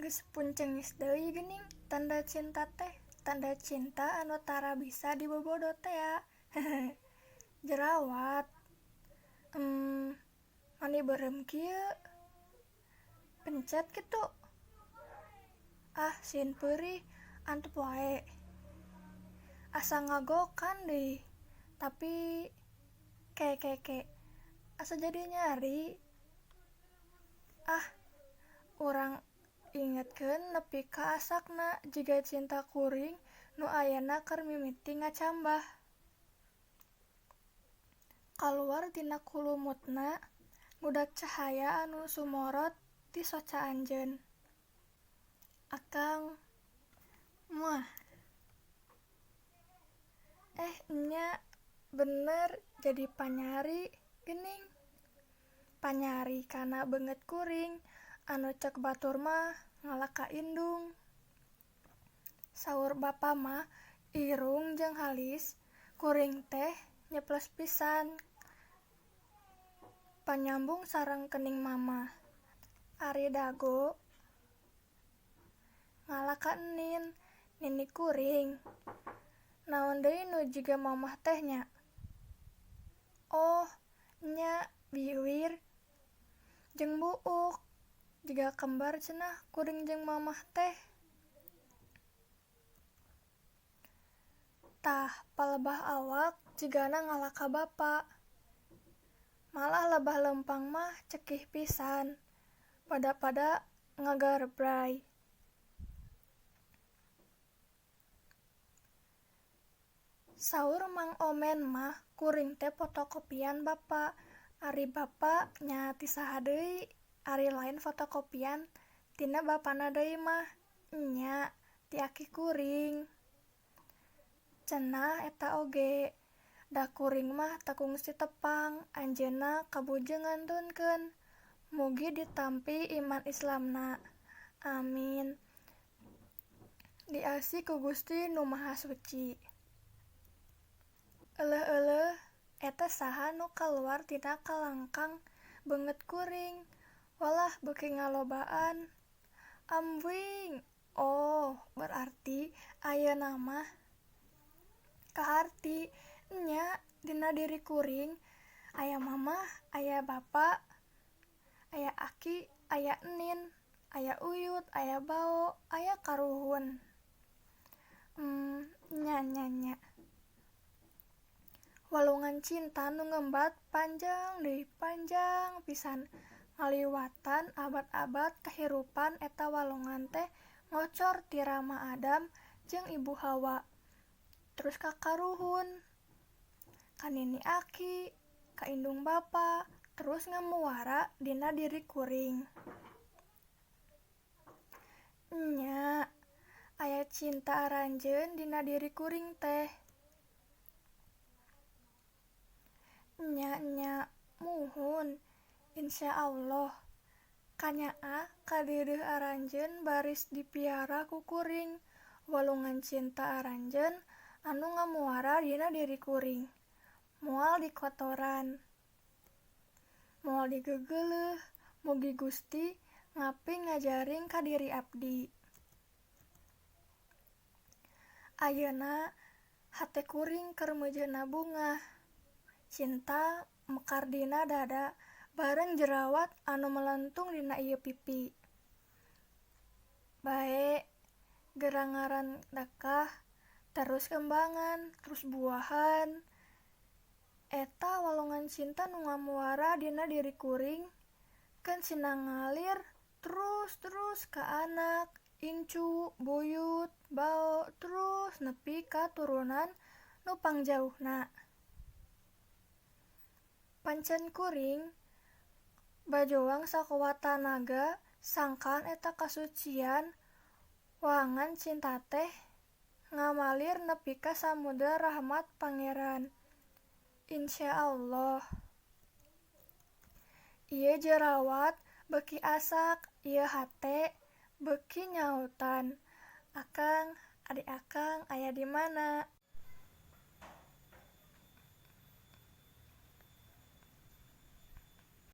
Geus puncengis deui geuning tanda cinta teh, tanda cinta anu tara bisa dibobodo tea. Jerawat. Mani beureum kieu. Pencet kitu. Ah, sieun peurih, antup wae. Asa ngagokan deui, tapi ke ke ke asa jadi nyari. Ah, urang ingetkeun nepi ka asakna jiga cinta kuring nu ayeuna keur mimiti ngacambah. Kaluar tina kulumutna ngudak cahaya anu sumorot ti soca anjeun. Akang, muah. Nya bener jadi panyari geuning. Panyari kana beungeut kuring anu cek batur mah ngalah ka indung. Saur bapa mah irung jeung halis kuring teh nyeplos pisan panyambung sareng kening mamah. Ari dago ngalah ka enin, nini kuring. Naon deui nu jiga mamah teh nya? Oh, nya biwir jeung buuk. Jiga kembar cenah kuring jeung mamah teh. Tah, palebah awak jigana ngalah ka bapa. Malah lebah lempang mah cekih pisan, pada-pada ngagarebray. Saur Mang Omen mah kuring teh fotokopian bapa. Ari bapa nya ti saha deui, ari lain fotokopian tina bapana deui mah nya ti aki kuring. Cenah eta oge, da kuring mah teu kungsi tepang, anjeunna kabujeng ngantunkeun. Mugi ditampi iman Islamna. Amin. Diasi ku Gusti Nu Maha Suci. Euleuh-euleuh eta saha nu kaluar tina kalangkang beungeut kuring. Walah beuki ngalobaan. Ambuing. Oh, berarti ayeuna mah kaharti nya dina diri kuring aya mamah, aya bapa, aya aki, aya enin, aya uyut, aya bao, aya karuhun. Nya nya nya. Walungan cinta nu ngembat panjang deui panjang pisan ngaliwatan abad-abad kahirupan eta walungan teh ngocor ti Rama Adam jeung Ibu Hawa. Terus ka karuhun, ka nini aki, ka indung bapa, terus ngamuara dina diri kuring. Nya, aya cinta aranjeun dina diri kuring teh. Nya nya muhun, insya Allah. Kanyaah kadeudeuh aranjeun baris dipiara ku kuring, walungan cinta aranjeun anu ngamuara dina diri kuring. Moal dikotoran, moal digegeuleuh, mugi Gusti ngaping ngajaring ka diri abdi. Ayeuna hate kuring keur meujeuna bungah. Cinta mekar dina dada bareng jerawat anu melentung dina ieu pipi. Bae gerangaran dakah, terus kembangan, terus buahan. Eta walungan cinta nu ngamuara dina diri kuring, keun sina ngalir terus-terus ka anak, incu, buyut, bao, terus nepi ka turunan nu pangjauhna. Pancen kuring bajoang sakuat tanaga sangkan eta kasucian wangan cinta teh ngamalir nepi ka samudra rahmat Pangeran. Insya Allah. Ieu jerawat beuki asak, ieu hate beuki nyautan. Akang, ari akang aya di mana?